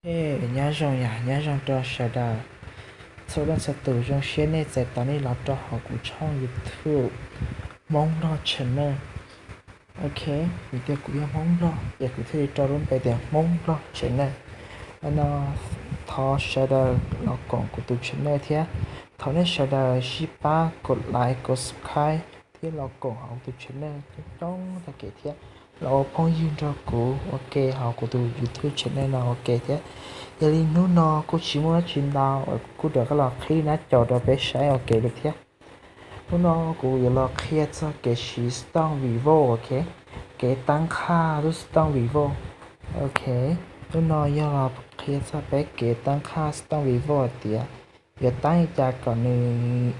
Nyob zoo yom, nyob zoo rau sawv daws txhua leej txhua tus, zoo siab nej txais tos nej los rau hauv kuv tshooj YouTube Hmoob Nplog Channel. Ok, vim tias kuv yog Hmoob Nplog ces kuv thiaj li rau lub npe tias Hmoob Nplog Channel no. Thov sawv daws los koom kuv tus channel thiab thov nej sawv daws sib pab kom like, kom subscribe thiab los koom hauv tus channel coob coob tag kev thiab los ua phooj ywg nrog kuv ua ke hauv kuv tus YouTube channel no ua ke thiab. Yog li hnub no kuj tsis muaj dab tsi ntau, kuv kuj rov qab los qhib nab caus rau peb saib ua ke li thiab. Hnub no kuv yuav los qhia txog kev siv xov tooj Vivo, ok, kev tab qhaj lub xov tooj Vivo. Ok, hnub no yog los qhia txog peb kev tab qhaj xov tooj Vivo hais tias yuav tab li cas kom nws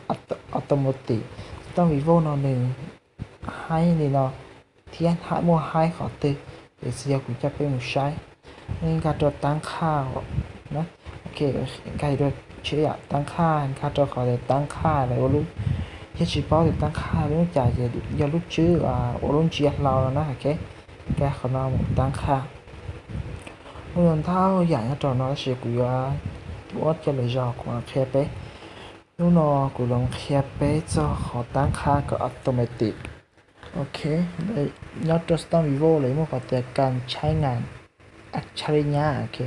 automatic. Xov tooj Vivo no nws haib li no thiab muaj haib qhov twg, ces tsis yog kuv coj peb mus saib. Nej nkag rau tab qhaj, ok, nkag rau tab qhaj, nkag rau qhov tias tab qhaj lawv ua lub, thiab tsis paub tias tab qhaj lub cas ces yog lub tswb ua lub ntsia hlau no na, ok. Nkag qhov no mus tab qhaj. Muaj ntau yam nyob rau no tab sis kuv yuav muab coj lwm zaus kuv mam qhia peb. Hnub no kuv los qhia peb txog qhov tab qhaj kom automatic. Ok, nyob rau xov tooj Vivo lawv muaj qhov tias kas tshab nyas, tshab li nyab, ok.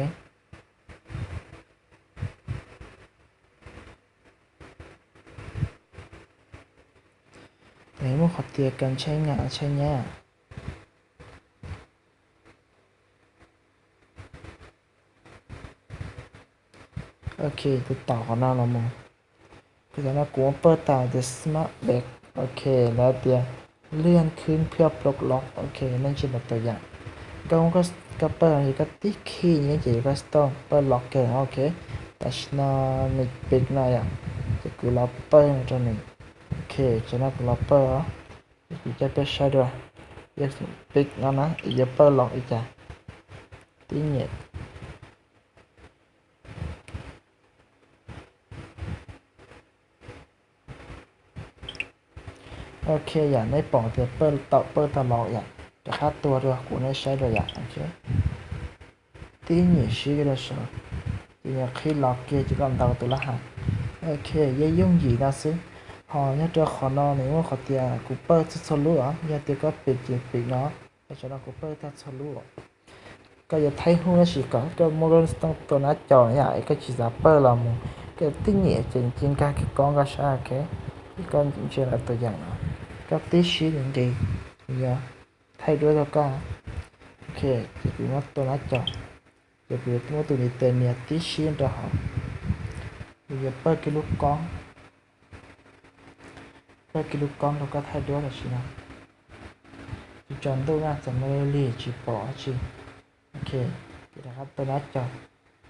Lawv muaj qhov tias kas tshab nyas, tshab nyab. Ok, tus tom qhov no los mus. Kuv tam no kuv muab pawj tas tias Smart Back, ok, lawv tias hlwb khwb phiaj plov los, ok, nej ntsia tus yam. Koj muab koj pawj no ces koj tib khi ces koj xov tooj pawj los kawg, ok. Tam sim no nws pib no yom, ces kuv los pawj no rau nws. Ok, tam no kuv los pawj os, ces kuv coj peb saib dua, yog pib no na es yuav pawj los li cas. Tib nyem. Ok, yam nej pom tias pawj tau, pawj tau los yom, rov qab tuag dua kuv nej saib dua yom. Tib nyem sib rau saud, ces nws qhib los kiag ces koj ntaus tus lab ham. Ok, yeej yooj yim no xwb. Ho nyob rau qhov no nws muaj qhov tias kuv pawj txhua txhua lub os, yog tias koj pib ces pib no, tam sim no kuv pawj tag txhua lub. Koj yuav thaij huj tab sis kom koj muab koj xov tooj tua nab caus yom, es koj tsis xav pawj los mus, koj tib nyem ces cia nkag kiag koj nkag saib, ok. Ces koj ntsia lawv tus yam no, koj tib sib nqis, nws yuav thaij duab rau koj. Ok, ces kuv muab tua nab caus, ces kuv yuav muab tus ntiv tes nias tib sib rau hauv, kuv yuav pawj kiag lub koob, pawj kiag lub koob rau koj thaij duab tam sim no. Tsis tsaus ntuj na, txawm muaj lig tsis pom dab tsi. Ok, ces rov qab tua nab caus,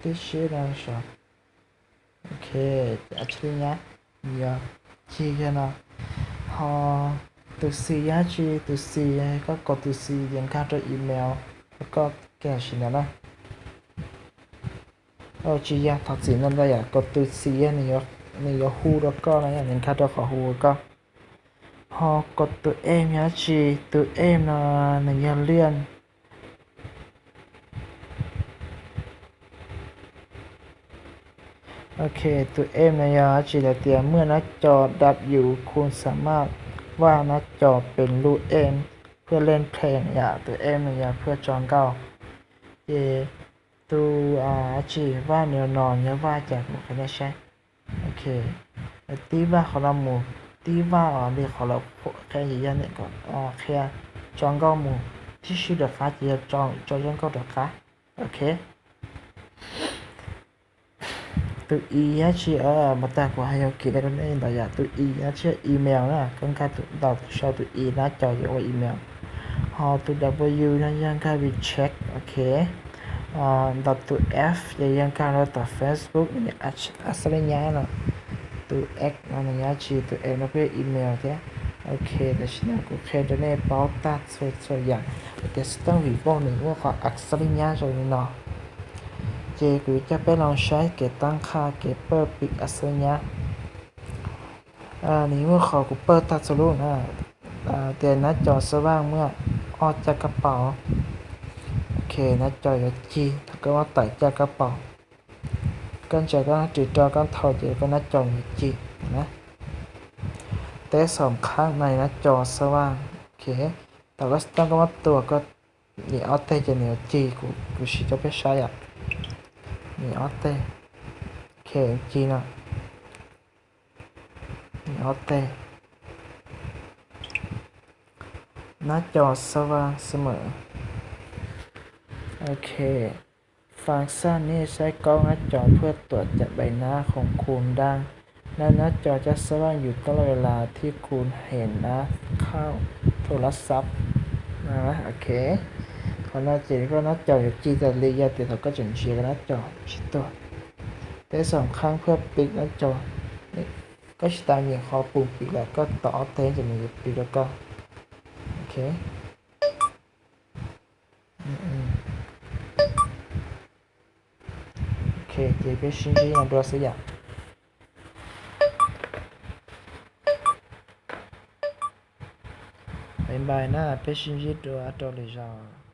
tib sib no saud. Ok, ces a tshab li nyab, yog cig kiag no. Ho tus xis yog dab tsi? Tus xis, koj kom tus xis ces nkag rau email rau koj kiag tam sim ntawd na. Tsis yog, thov txim ntau ntau yom, kom tus xis yog nws yuav hu rau koj no, nws nkag rau qhov hu rau koj. Ho kom tus em yog dab tsi? Tus em no nws yog liaj. Ok, tus em no yog dab tsi? Lawv tias เมื่อหน้าจอดับอยู่ คุณสามารถวาดหน้าจอเป็นรูปเอ็มเพื่อเล่นเพลง yom. Tus em no yog เพื่อ tso nkauj. Ces tus dab tsi? Vaj no no yog vaj cas kuv qhia nej saib. Ok, tib vaj qhov no mus, tib vaj os, li qhov lawv qhia, yog nej kom qhia tso nkauj mus, tib sib rov qab ces yog tso nkauj rov qab. Ok. Tus i yog dab tsi? Mas tag kuv hais yog kiv rau nej ntawd yom. Tus i yog dab tsi? Email na, koj nkag ntaus sau tus i nab caus ces ua email. Ho tus w no yog nkag recheck, ok. Ntaus tus f ces yog nkag rau tom Facebook, a xab li nyab no. Tus x no nws yog dab tsi? Tus x no kuj yog email thiab. Ok, tam sim no kuv qhia rau nej paub tag txhua txhua yam hais tias xov tooj Vivo nws muaj qhov a xab li nyab zoo li no. Ces kuv coj peb los saib kev tab qhaj kev pawj pim a xab li nyab. Nws muaj qhov kuv pawj tag txhua lub na, tias nab caus xab vaj muaj ob caj kab paus. Ok, Ces nab co yuav ci thaum koj muab tawm caj koj pom. Koj ntsia koj ris rau koj nthau ces koj nab co yuav ci na. Teb xom khaab na nab co xab vaj. Ok, thaum koj xov tooj koj muab tua koj nyem ob teg ces nws yuav ci, kuv siv rau peb saib yom. Nyem ob teg. Ok, ci no. Nyem ob teg. Nab co xab vaj xab mem. Ok, fas xaj nej saib kaub nab co phuaj tuam cam npais nab khoom khu nraag. Nab nab co caj xab vaj yus toj laj ves las thib khu hem nab khauj thaum lab xab. Ok, qhov no ces koj nab co yuav ci tas li yog tias thaum koj tseem ntsia koj nab co tsis tuag. Teb xom khaab phuaj pim nab co. Koj tsis tas nyem qhov pum pim lawm koj tom ob teg ces nws yuav pim rau koj. Ok. Ok, ces peb sib ntsib no dua xwb yom. Bye bye na, peb sib ntsib dua rau lwm zaus.